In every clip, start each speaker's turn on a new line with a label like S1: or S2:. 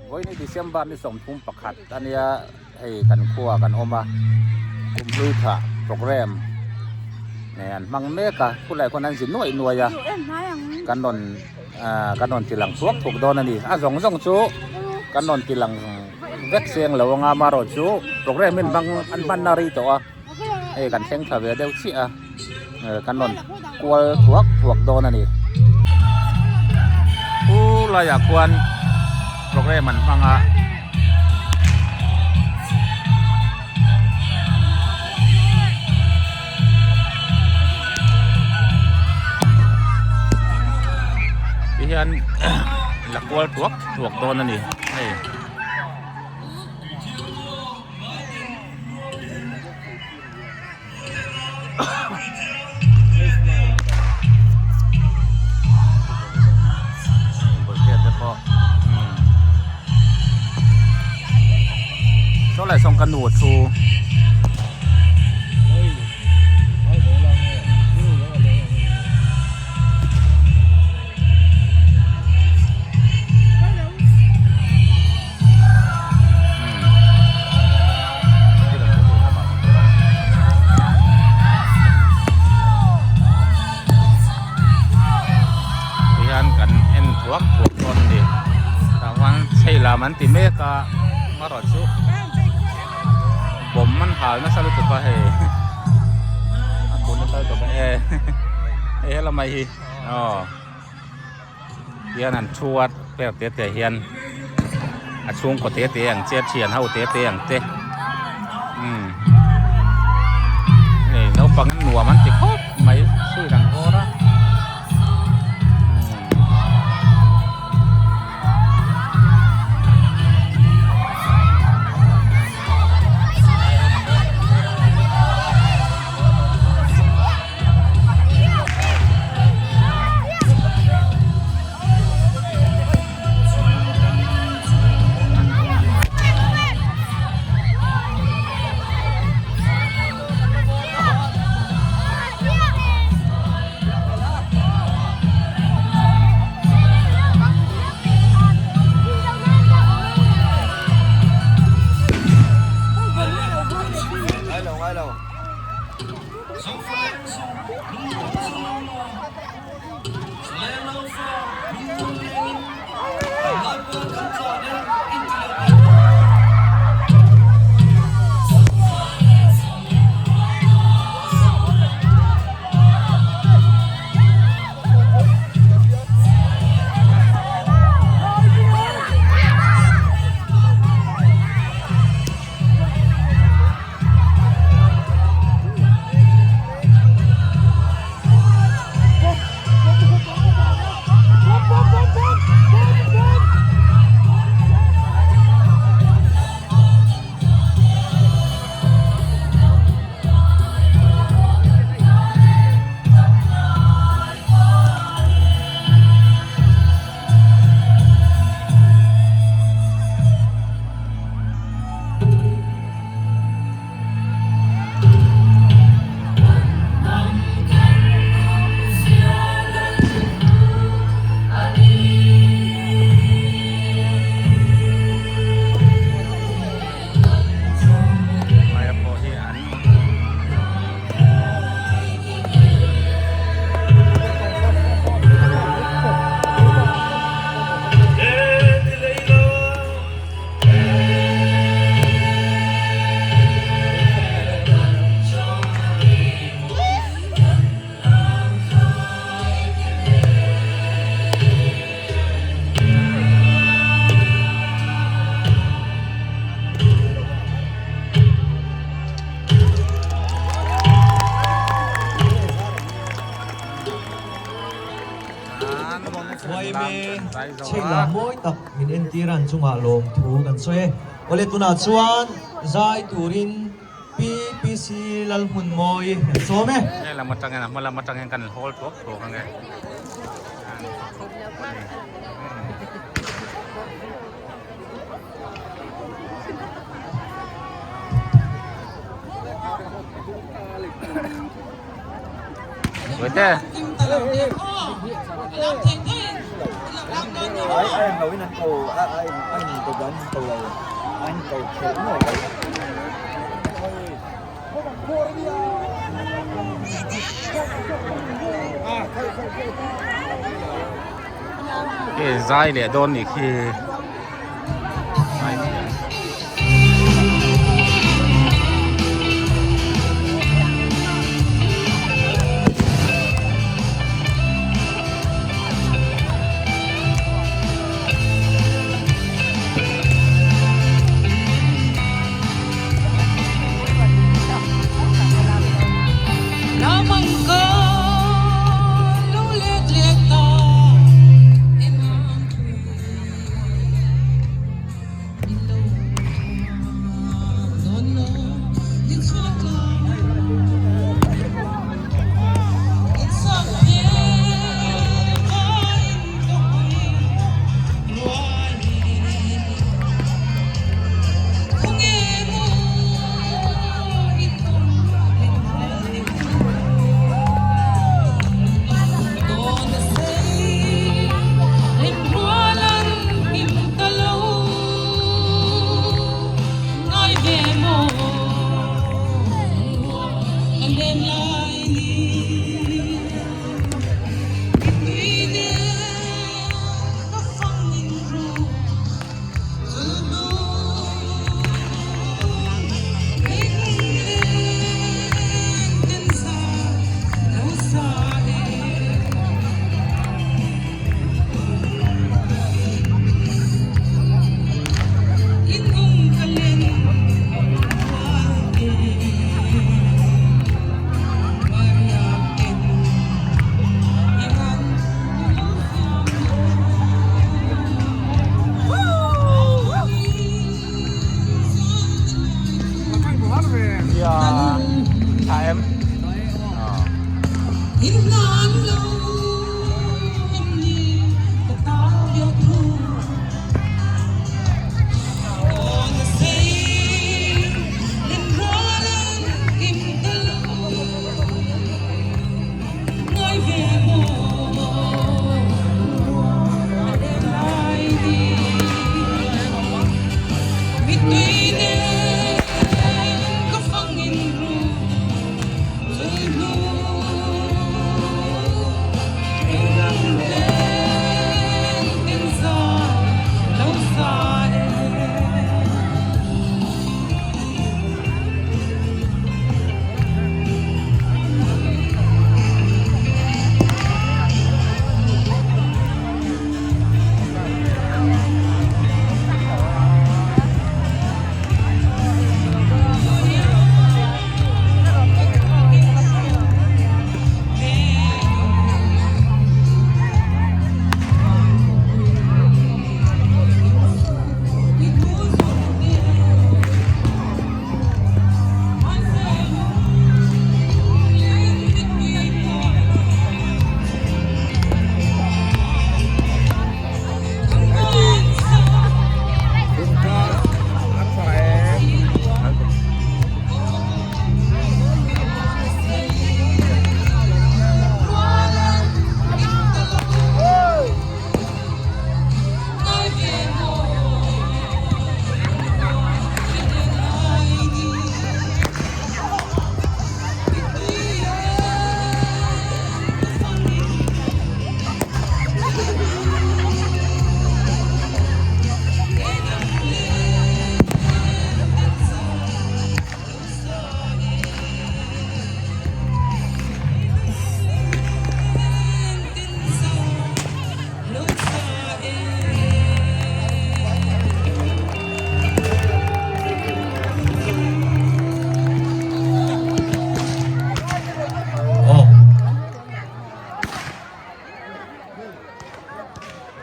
S1: Vawiin December ni 31 ania hei kan khua kan awm a kum hlui thah program nen an hmang mek a khulai khawn an zi nuaih nuaih a kan rawn ah kan rawn ti lang thuak thuak dawn a ni a zawng zawng chu kan rawn ti lang vek seng lo anga amaherawh chu program in hmang an hman na rei tawh a hei kan thleng thla ve deuh chiah a kan rawn kual thuak thuak dawn a ni. Pu laiah khuan program an hmang a. Ti hian la kual thuak thuak dawn a ni hei. Saw lai sawng ka nu a thu. Tihian kan en thuak thuak dawn a ni tah huan chei lam an ti mek a marawh chu bawm an hal nasa lutuk a hei a kun nasa lutuk a e hei helama hi aw. Hian an thu a per te te hian a chhungkaw te te ang che thian ho te te ang te umm hei naupang an nuam an ti khawp mai sir an vawr a.
S2: Chheilam mawi tak min entir an chungah lawmthu kan sawi e. Awle tunah chuan zai turin PPC Lalhmunmawi kan sawm e.
S1: He lam atangin a hma lam atangin kan hawl thuak thuak ange. Wete. Hei zai leh dawn nih khi zai thiam.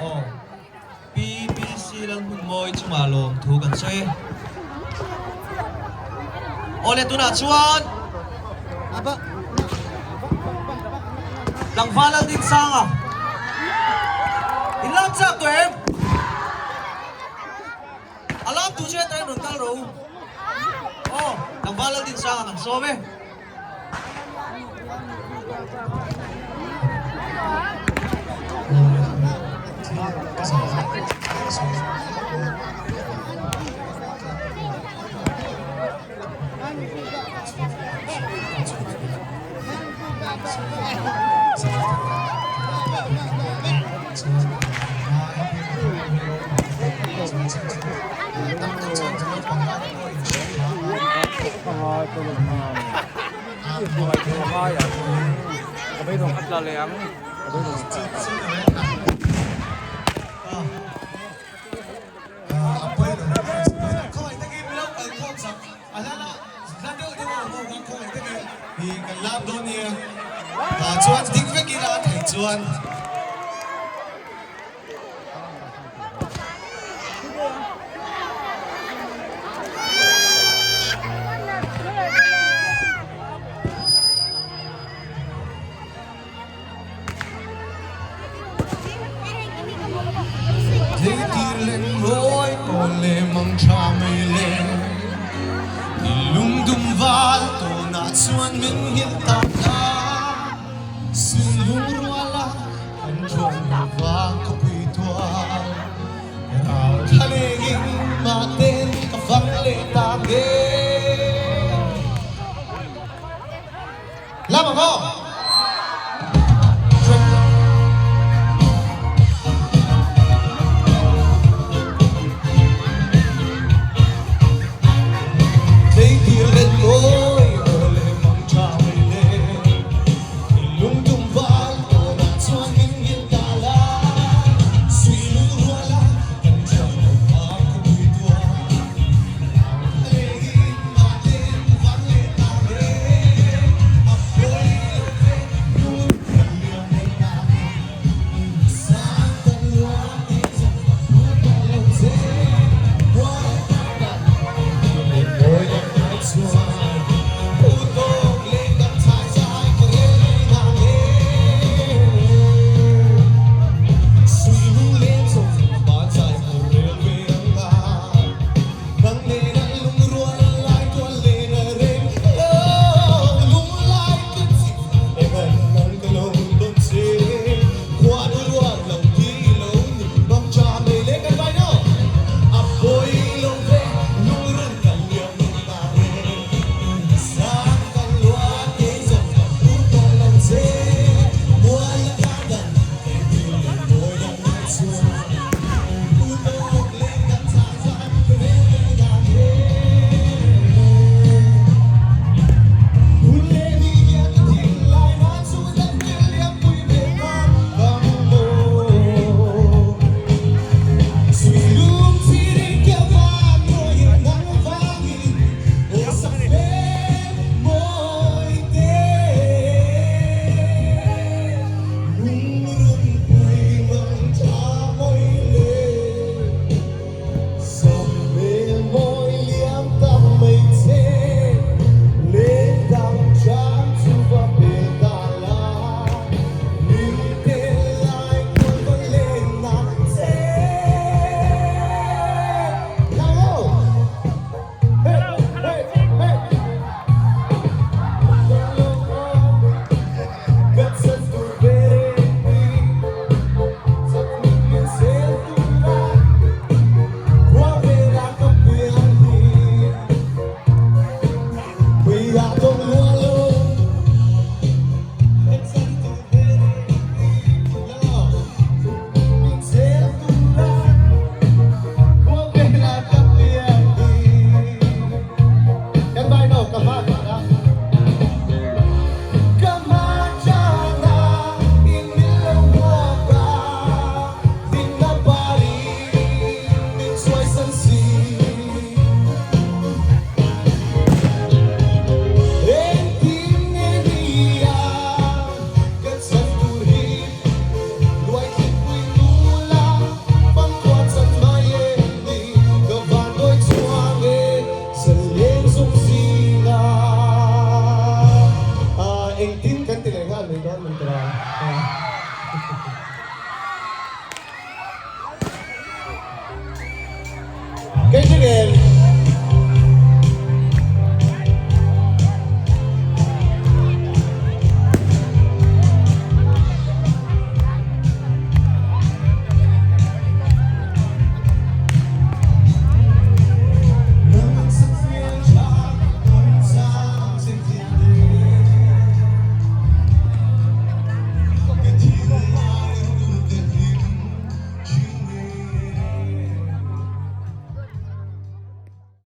S2: Aw PPC Lalhmunmawi chungah lawm thu kan sawi. Awle tunah chuan Tlangval Laldinsanga in lam chak tawh em? A lam tu chu hetah hian rawn kal rawh u. Aw Tlangval Laldinsanga kan sawm e.